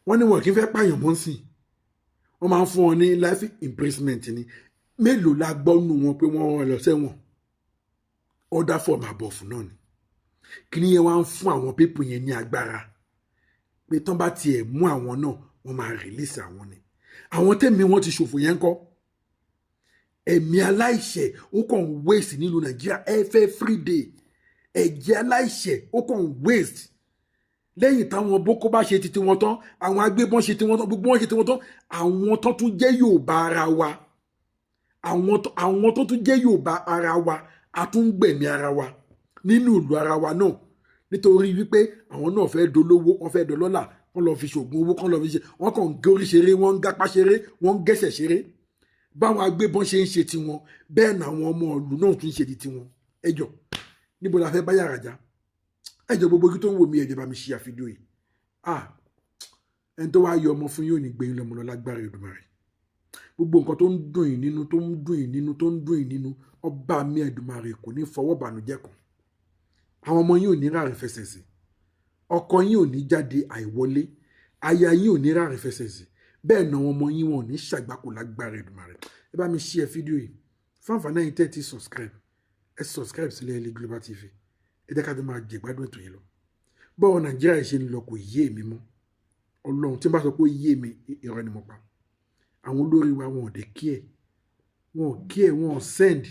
Wọ́n ní wọn kì í fẹ́ pààyàn mọ́ sí, wọ́n máa ń fún wọn ní life imprisonment ni. Mélòó la gbọ́ nù wọn pé wọ́n lọ sẹ́wọ̀n? Order from above náà ni. Kíní yẹn wá ń fún àwọn people yẹn ní agbára pé tán bá tiẹ̀ mú àwọn náà, wọ́n máa release àwọn ni. Àwọn tẹ̀mí wọn ti ṣòfò yẹn ń kọ́? Ẹ̀mí aláìṣẹ̀ ó kàn ń waste nílùú Nàìjíríà every day. Ẹ̀jẹ̀ aláìṣẹ̀ ó kàn ń waste. Lẹ́yìn táwọn Boko bá ṣe ti tiwọn tán, àwọn agbébọn ṣe tiwọn tán, gbogbo wọn ṣe tiwọn tán, àwọn tó tún jẹ́ Yorùbá ara wa, àwọn tó tún jẹ́ Yorùbá ara wa, a tún ń gbẹ̀mí ara wa nínú ìlú ara wa náà, nítorí wípé àwọn náà fẹ́ dolówó, wọ́n fẹ́ dọlọ́là, wọ́n lọ fi ṣògùn owó, kán lọ fi ṣe. Wọ́n kàn ń górí ṣeré, wọ́n ń gápá ṣeré, wọ́n ń gẹ̀ṣẹ̀ ṣeré. Báwọn agbébọn ṣe ń ṣe tiwọn, bẹ́ẹ̀ náà àwọn ọmọ ìlú náà tún ń ṣe ti tiwọn. Ẹjọ́, níbo la fẹ́ bá yàrá já? Ẹjọ́, gbogbo ojú tó ń wò mí, ẹjọ́, bá mi ṣe àfidíò yìí. Ah, ẹni tó wá yọ ọmọ fún yóò ní gbẹ̀yìn lọ́mọ lọ lágbára Èdùmàrè. Gbogbo nǹkan tó ń dùn yín nínú, tó ń dùn yín nínú, tó ń dùn yín nínú, ọba mi Èdùmàrè kò ní fọwọ́ bànújẹ́ kàn. Àwọn ọmọ yín ò ní ráàrin fẹsẹ̀ sí, ọkọ yín ò ní jáde àìwọlé, aya yín ò ní ráàrin fẹsẹ̀ sí, bẹ́ẹ̀ náà àwọn ọmọ yín, wọn ò ní ṣàgbákò lágbára Èdùmàrè. Ẹ bá mi share fídíò yìí. Fún àǹfààní ẹ̀yin tẹ́ ti subscribe, ẹ subscribe sílẹ̀ ilé Global TV. Ẹ jẹ́ ká tó máa jẹ̀gbádùn ètò yìí lọ. Bọ́ọ̀ Nàìjíríà ṣe ń lọ kò yé mi mọ́. Ọlọ́run, tí n bá sọ pé ó yé mi, irọ́ ni mo pa. Àwọn olórí wa, wọn ò dé kí ẹ̀, wọn ò kí ẹ̀, wọn ò send,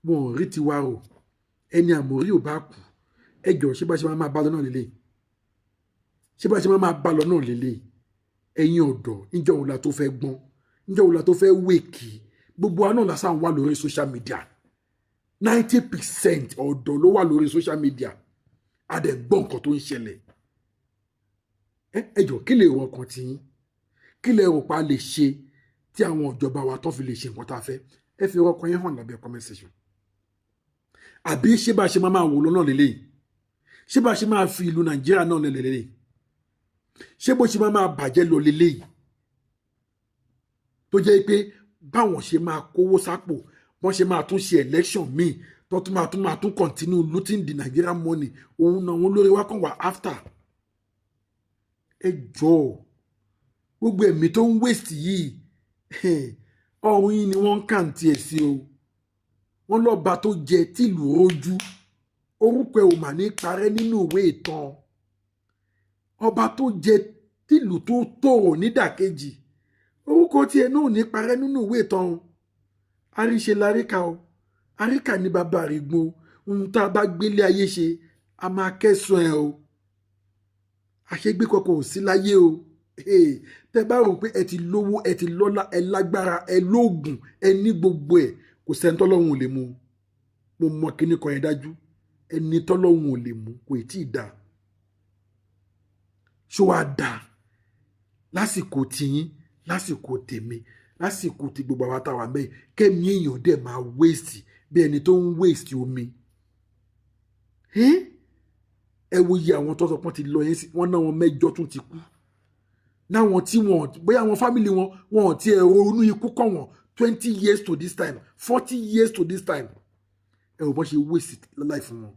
wọn ò rí tiwa rò. Ẹni àmórí ò bá kú. Ẹ jọ, ṣé bá ṣe máa bá lọ náà lélẹ̀? Ṣé bá ṣe máa bá lọ náà lélẹ̀? Ẹ̀yin ọ̀dọ́, níjọ́ wo la tó fẹ́ gbọ́n? Níjọ́ wo la tó fẹ́ wake? Gbogbo wa náà lásán wà lórí social media. 90% ọ̀dọ́ ló wà lórí social media. A dẹ̀ gbọ́ nǹkan tó ń ṣẹlẹ̀. Ẹ jọ, kí lè rọ ọkàn tí yín? Kí lè rò pa lè ṣe tí àwọn ìjọba wa tó fi lè ṣe nǹkan tá a fẹ́? Ẹ fi ọkàn yín hàn lábẹ́ comment section. Àbí ṣé bá ṣe máa wò lọ́nà lélẹ́yìí? Ṣé bá ṣe máa fi ìlú Nàìjíríà náà lélẹ́yìí? Ṣé bó ṣe máa bàjẹ́ lọ lélẹ́yìí, tó jẹ́ pé báwọn ṣe máa kówó sápò, wọ́n ṣe máa tún ṣe election míì, tó tún máa tún continue looting the Nigerian money, òun náà wọn lórí wa kàn wá after? Ẹ jọ̀ọ́, gbogbo ẹ̀mí tó ń waste yìí, ọrùn yìí ni wọ́n ń kàn tiẹ̀ sí o. Wọ́n lọ́ba tó jẹ tìlú rójú, orúkọ ẹ̀ ò mà ní parẹ́ nínú ìwé ìtàn. Ọba tó jẹ tìlú tó tòrò nídàkejì, orúkọ tiẹ̀ náà ò ní parẹ́ nínú ìwé ìtàn o. Àríṣe láríkà o, àríkà ní bàbá àrígbó. Ohun tá a bá gbélé ayé ṣe, a máa kẹ́sùn ẹ̀ o. Àṣegbé kankan ò sí láyé o. Tẹ bá rò pé ẹ ti lówó, ẹ ti lọ́lá, ẹ lágbára, ẹ lóògùn, ẹ ní gbogbo ẹ̀, kò sẹ́ni tọ́lọ́hun ò lè mú. Mo mọ kíní kan yẹn dájú: ẹni tọ́lọ́hun ò lè mú kò tí ì dáa. Ṣó wàá dáa lásìkò tiyín, lásìkò tèmi, lásìkò tí gbogbo àwa táwa mẹ́yìn, kẹ́mi èèyàn dẹ̀ máa waste bí ẹni tó ń waste omi? Ẹ wo iye àwọn tó sọ pọ́n ti lọ yẹn sí, wọ́n náà wọn mẹ́jọ tún ti kú náwọn tí wọn bóyá àwọn family wọn, wọn ò tiẹ̀ ronú ikú kàn wọ́n. 20 years to this time, 40 years to this time, ẹ ò bọ́n ṣe waste life wọn.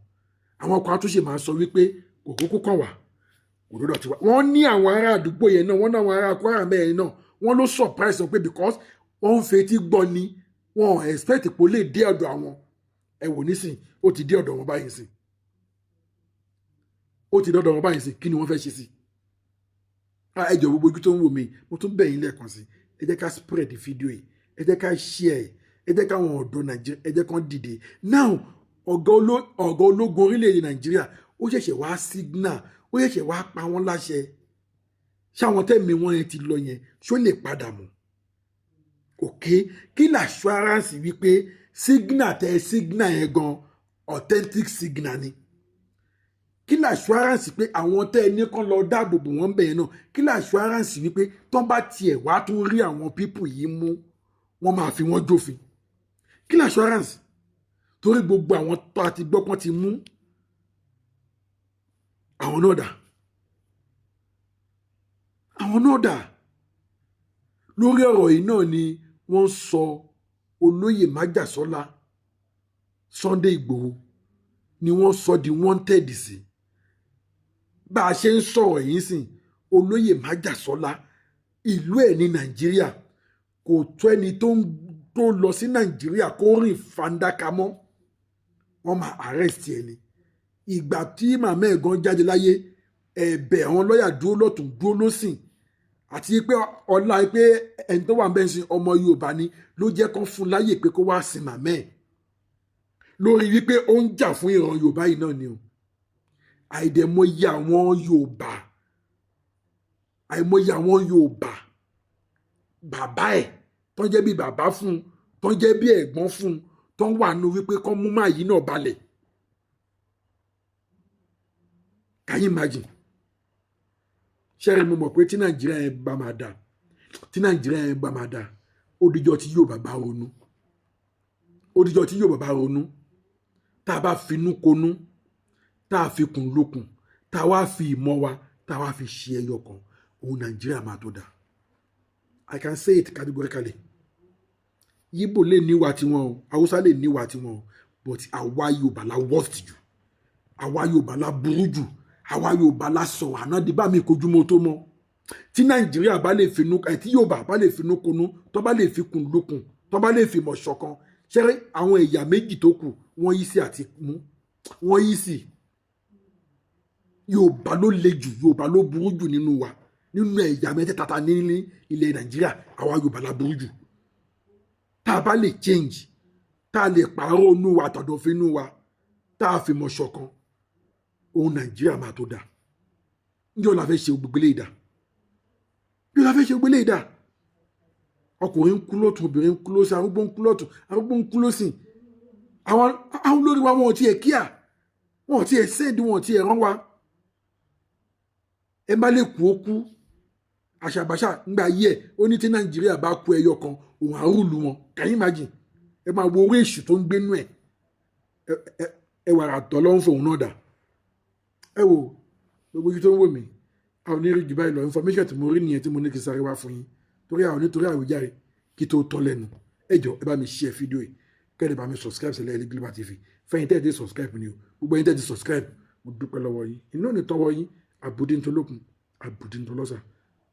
Àwọn ọkọ̀ àtúnṣe máa sọ wípé kò kúkú kàn wá, kò dọ́dọ̀ tiwa. Wọ́n ní àwọn ará àdúgbò yẹn náà, wọ́n ní àwọn ará Kwara mẹ́rin náà, wọ́n ló surprise wọn pé because wọ́n ń fetí gbọ́ ni, wọ́n ò expect pé ó lè dé ọ̀dọ̀ àwọn. Ẹ wò nísìn, ó ti dé ọ̀dọ̀ wọn báyìí sìn, ó ti dọ́dọ̀ wọn báyìí sìn. Kí ni wọ́n fẹ́ ṣe sí? Ẹ jọ̀ọ́, gbogbo ojú tó ń wò mí, mo tún bẹ̀ yín lẹ́ẹ̀kan sí, ẹ jẹ́ ká spread fídíò yìí, ẹ jẹ́ ká share ẹ, jẹ́ káwọn ọ̀dọ́ Nàìjíríà, ẹ jẹ́ kán dìde. Now, ọ̀gá ológun orílẹ̀-èdè Nàìjíríà, ó ṣẹ̀ṣẹ̀ wá signal, ó ṣẹ̀ṣẹ̀ wá pa wọ́n láṣẹ. Ṣáwọn tẹ̀mí wọn yẹn ti lọ yẹn, ṣó lè padà mọ́? Òkè kí l'assurance wípé signal tẹ signal yẹn gan, authentic signal ni? Kí l'assurance pé àwọn tẹ́ ẹ ní kán lọ dáàbò bò wọ́n bẹ̀yẹn náà, kí l'assurance wípé tán bá tiẹ̀ wá tún rí àwọn people yìí mú, wọ́n máa fi wọ́n jófin? Kí l'assurance? Torí gbogbo àwọn tó a ti gbọ́ pọ́n ti mú, àwọn náà dà? Àwọn náà dà? Lórí ọ̀rọ̀ yìí náà ni wọ́n sọ olóyè májàsọ́lá Sunday Ìgbòho ni wọ́n sọ di wanted sí. Bá a ṣe ń sọ̀rọ̀ yìí sìn, ó Olóyè Májàsọ́lá, ìlú ẹ̀ ní Nàìjíríà, kò tó ẹni tó lọ sí Nàìjíríà kó rìn fandaka mọ́, wọ́n máa arrest ẹ ni. Ìgbà tí màmá ẹ̀ gan jáde láyé, ẹ̀bẹ̀ àwọn lọ́ọ̀yà dúró lọ́tún dúró lọ́sìn, àti pé ọlá pé ẹni tó wà ń bẹ́ẹ̀ sin ọmọ Yorùbá ni ló jẹ́ kán fún láyè pé kó wá sin màmá ẹ̀, lórí wípé ó ń jà fún ìran Yorùbá yìí náà ni o. Àìdẹ̀mọye àwọn Yorùbá, àìmọye àwọn Yorùbá bàbá ẹ̀ tó ń jẹ́ bí bàbá fún un, tó ń jẹ́ bí ẹ̀gbọ́n fún un, tó ń wà nù wípé kán mú máa yìí náà balẹ̀. Can you imagine? Ṣẹ́rí, mo mọ̀ pé tí Nàìjíríà yẹn bá máa dà, tí Nàìjíríà yẹn bá máa dà, ó dijọ́ tí Yorùbá bá ronú, ó dijọ́ tí Yorùbá bá ronú, tá a bá finú konú, tá a fi kùn lókun, tá a wá fi ìmọ̀ wa, tá a wá fi ṣe ẹyọ kan, òun Nàìjíríà máa tó dà. I can say it categorically. Yíbò lè níwà tiwọn o, Haúsá lè níwà tiwọn o, but àwa Yorùbá la worst jù, àwa Yorùbá la burú jù, àwa Yorùbá la sọ̀rọ̀ àná di bá mi kojú mọ́ tó mọ́. Tí Nàìjíríà bá lè finú ẹ̀, tí Yorùbá bá lè finú konú, tó bá lè fi kùn lókun, tó bá lè fi mọ̀ ṣọ̀kan, ṣẹ́rẹ́ àwọn ẹ̀yà méjì tó kù wọ́n yí sí àti mú wọ́n yí sí. Yorùbá ló le jù, Yorùbá ló burú jù nínú wa, nínú ẹ̀yà mẹ́tẹ̀ẹ̀ta ta ní ilẹ̀ Nàìjíríà, àwa Yorùbá la burú jù. Tá a bá lè change, tá a lè pààrọ̀ inú wa, àtọ̀dọ̀fin inú wa, tá a fi mọ̀ ṣọ̀kan, òun Nàìjíríà máa tó dà. Níjọ́ la fẹ́ ṣe gbogbo eléyìí dà? Níjọ́ la fẹ́ ṣe gbogbo eléyìí dà? Ọkùnrin ń kú lọ́tún, obìnrin ń kú lọ́sì, arúgbó ń kú lọ́tún, arúgbó ń kú lọ́sì. Àwọn olórí wa, wọn ò tiẹ̀ kíà, wọn ò tiẹ̀ send, wọn ò tiẹ̀ rán wa. Ẹ má lè kú ó kú. Àṣàbàṣà ńgbà yí ẹ ó ní tí Nàìjíríà bá kú ẹyọ kan, òun àrùlù wọn. Can you imagine? Ẹ máa wo orí èṣù tó ń gbénú ẹ. Ẹ wàrà tọ́ ló ń fòun náà dà. Ẹ wo gbogbo ojú tó ń wò mí, a ò ní rí jù báyìí lọ. Information tí mo rí nìyẹn tí mo ní kí n sáré wá fún yín, torí àwọn nítorí àwíjàre kí tó tọ́ lẹ́nu. Ẹ jọ, ẹ bá mi share fídíò yìí, kẹ́lẹ́ bá mi subscribe sílẹ̀ Elite Global TV. Fẹ́yìn tẹ́ ẹ ti subscribe ni o, gbogbo ẹ̀yin tẹ́ ẹ ti subscribe, mo dúpẹ́ lọ́wọ́ yín. Inú ní tọwọ́ yín, àbùdí ntolókun, àbùdí ntolọ́sà.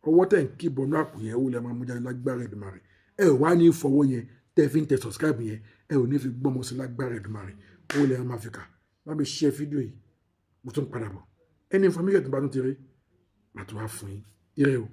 Ọwọ́ tẹ̀ ń kí bọnú àpò yẹn, ó lè máa mú jáde lágbára Èdùmàrè. Ẹ wá ní fọwọ́ yẹn tẹ́ fi ń tẹ subscribe yẹn, ẹ ò ní fi gbọ́mọ sí lágbára Èdùmàrè. Ó lè máa fi kà. Bá mi share fídíò yìí, mo tún padà bọ̀. Ẹni information tó bá tún ti rí, màá tún wá fún yín. Ire o.